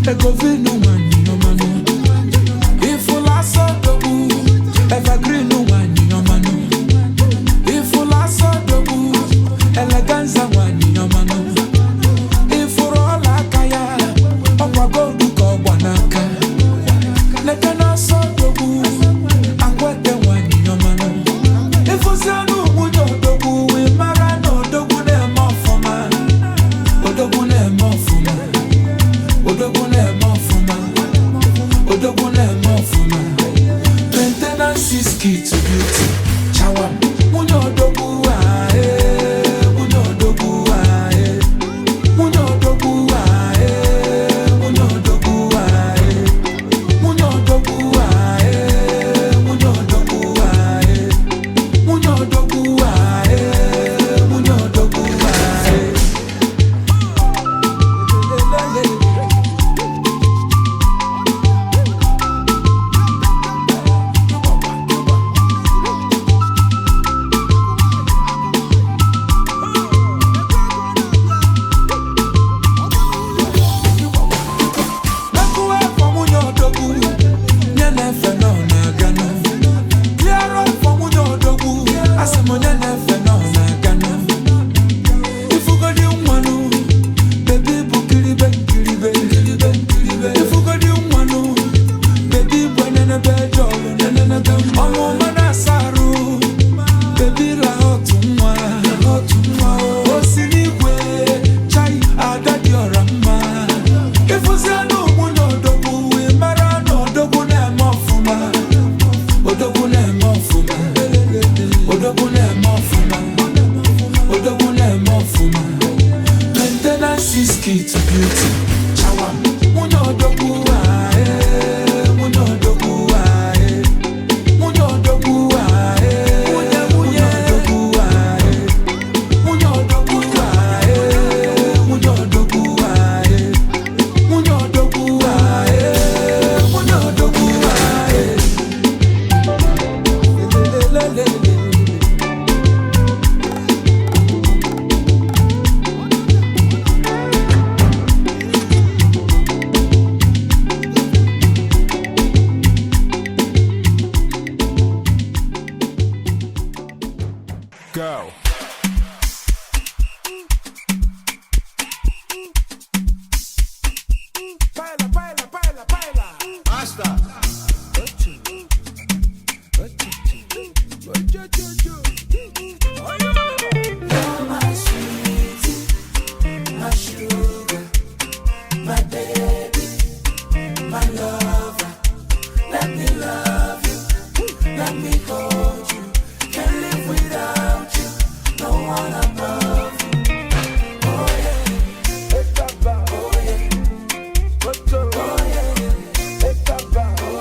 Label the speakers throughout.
Speaker 1: Egovinu nwanyị ọmanụ. Ifụla asọdogbu, evergreen nwanyị ọmanụ. Ifụla asọdogbu, eleganza nwanyị ọmanụ. Ifụrụ ọla aka ya, ọkwa goldu ka ọgba n'aka. Leke n'asọdogbu, akwete nwanyị ọmanụ. Ịfụzianụ nwunye odogwu, ị mara na odogwu na-eme ọfụma. Odogwu na-eme ọfụma. Odogwu na-eme ọfụma. Odogwu na-eme ọfụma. Maintenance is key to beauty. Chawam. Nwunye odogwu ah, eh. Nwunye odogwu ah, eh. Nwunye odogwu ah, eh. Nwunye odogwu ah, eh. Nwunye odogwu ah, eh. Nwunye odogwu ah, eh. Nwunye odogwu ah, eh. Nwunye odogwu ah, eh. Lelelele. Mekuwe for nwunye odogwu, nye na-efe nọ na-aganụ. Clear up for nwunye odogwu, asị m onye na-efe nọ na-aganụ. Ifugodi nwanụ, bebi bụ kiribe nkiribe nkiribe nkiribe. Ifugodi nwanụ, bebi bụ enenebe jọlụ nenenebe. Ọmụma na-asa arụ, bebi la otu nwa, otu nwa. O si n'igwe, chai, ada dị ọra mma. Ịfụzianụ nwunye odogwu, ị mara na odogwu na-eme ọfụma. Odogwu na-eme ọfụma. Odogwu na-eme ọfụma. Odogwu na-eme ọfụma. Maintenance is key to beauty. Chawam. Nwunye odogwu ah, eh. Nwunye odogwu ah, eh. Nwunye odogwu ah, eh. Nwunye nwunye odogwu ah, eh. Nwunye odogwu ah, eh. Nwunye odogwu ah, eh. Nwunye odogwu ah, eh. Nwunye odogwu ah, eh. Lelelelele.
Speaker 2: Go.
Speaker 1: Baila, baila, baila, baila.
Speaker 2: Basta.
Speaker 1: My sweetie, my sugar, my baby, my lover. Let me love you, let me hold you. Can't live without you, no one above you. Oh yeah, oh yeah, oh yeah, oh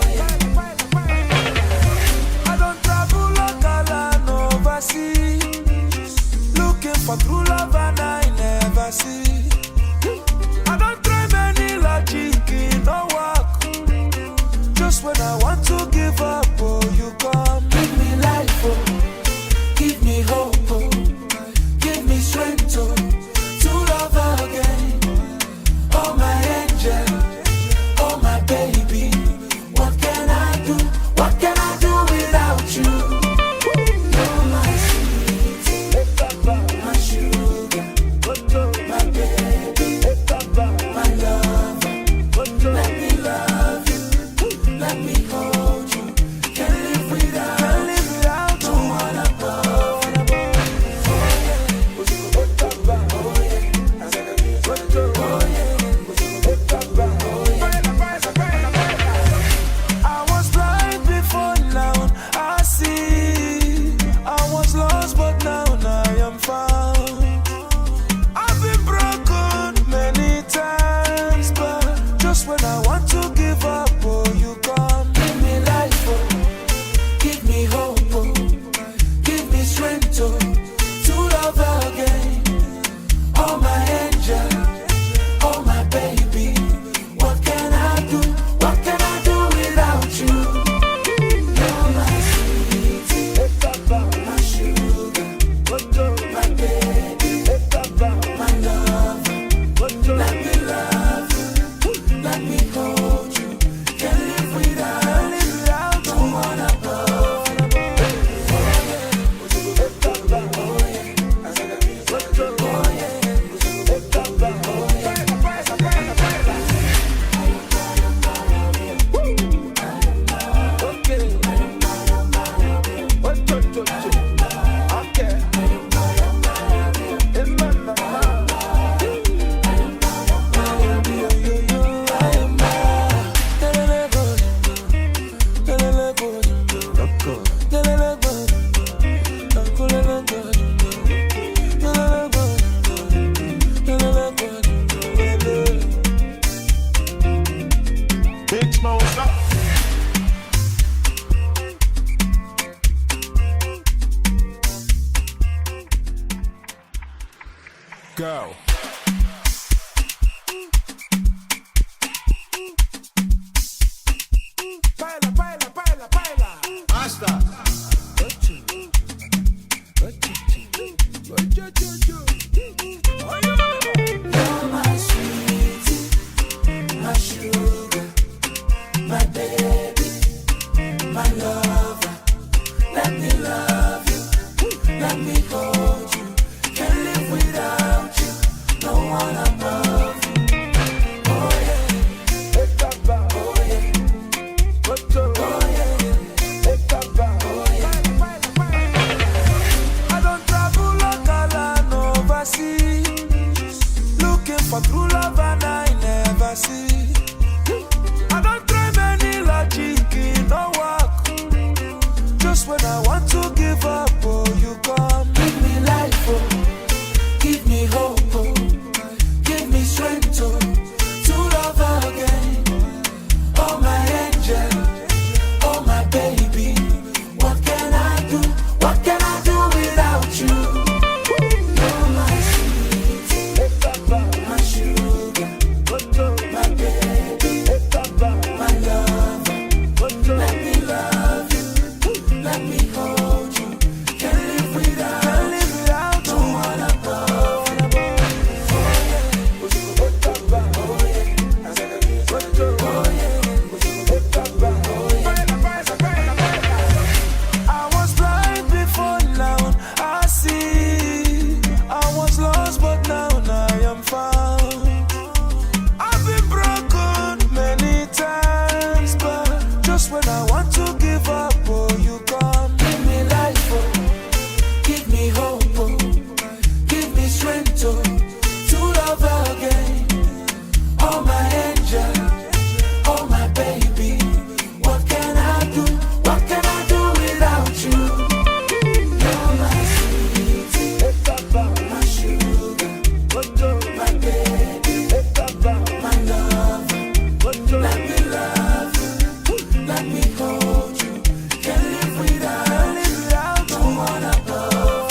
Speaker 1: yeah. hold you. Can't live without no one above you.
Speaker 2: Big Smoke up. Go.
Speaker 1: Baila, baila, baila, baila.
Speaker 2: Basta.
Speaker 1: You're my sweetie, my sugar, my baby, my lover. Let me love you, let me hold you. Can't live without you, no one above you. Oh yeah, oh yeah, oh yeah, oh yeah. I don't travel local and overseas, looking for true love and I never see. I don't try many logic, it no work. Just when I want to give up, oh, you come. Give me life, oh, give me hope, oh, give me strength, oh, to love again. Oh, my angel, oh, my baby, what can I do? What can I do without you? You're my sweetie, my sugar, my baby, my lover. Let me love you, let me hold you. Can't live without no one above. I was blind before now, I see. I was lost, but now I am found. I've been broken many times, but just when I want to give up, oh, you come. Give me life, oh, give me hope, oh, give me strength, oh, to love again. Oh, my angel, oh, my baby, what can I do? What can I do without you? You're my sweetie, my sugar, my baby, my lover. Let me love you, let me hold you. Can't live without no one above.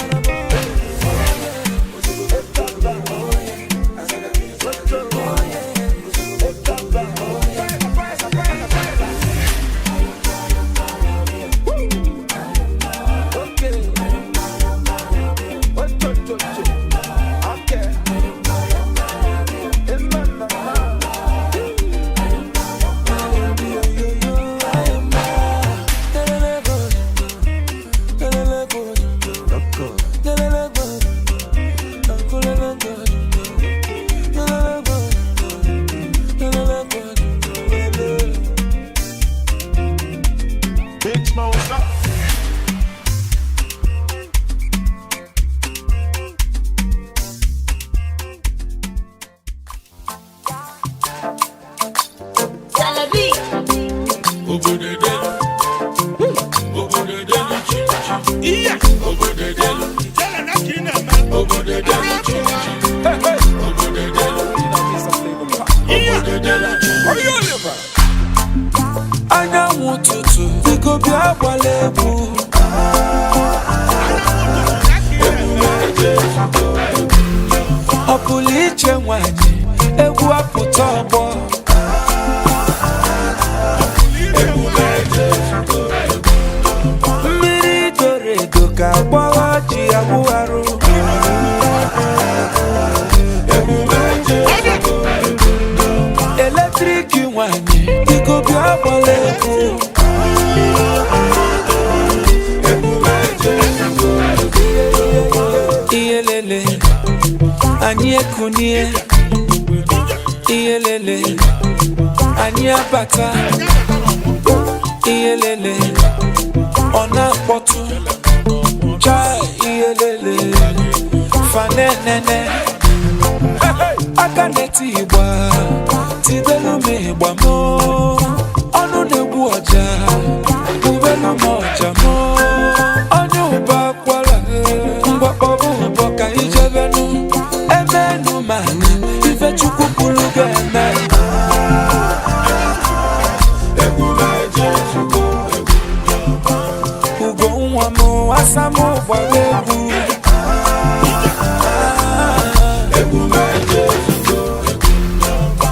Speaker 2: Big Smoke up.
Speaker 3: Celebi.
Speaker 1: Anyanwụ ụtụtụ biko bịa gbala egwu. Ọ pụrụ iche nwanyị egwu apụta ọgbọ. Mmiri doro edo ka agbọghọ ji agbụgharụ. Eletrik nwanyị. Nwanyị, biko bịa gbala egwu. Ihe lele, anyị ekunie. Ihe lele, anyị abata. Ihe lele, ọ na-akpọtụ. Chai, ihe lele, fanenene. Aka na-eti ịgba, tibelu m ịgba mụ. Ọnụ na-egbu ọja, bubelu m ọja mụ. Onye ụba kwara, mgbakpọbụ ụbọ ka ijebenu. Emenu mana ife Chukwu kwuru ga-eme. Ugo nwa m, asa m gbara egwu.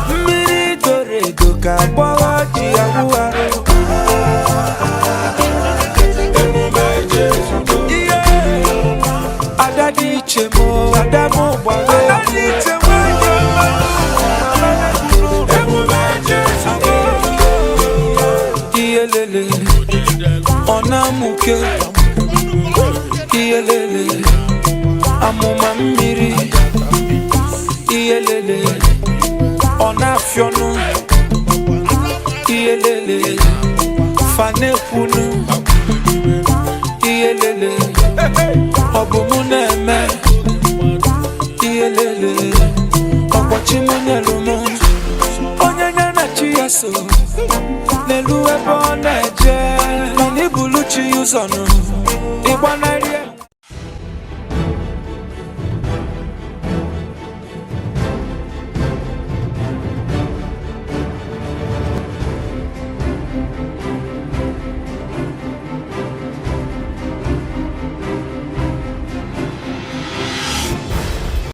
Speaker 1: Mmiri doro edo ka agbawa ji awụ arụ. Ihe ada dị iche m, ada m gbara egwu. Ihe lele, ọ na-amụke. Ihe lele, amụma mmiri. Ihe lele, ọ na-afịọnụ. Ihe lele, fanekwunu. Ihe lele, ọ bụ mụ na-eme. Ihe lele, ọkpọchi m nyelu m. Onye nye na chi ya so n'elu ebe ọ na-eje, mana ibulu chi ya ụzọ nụ ịgbanarị.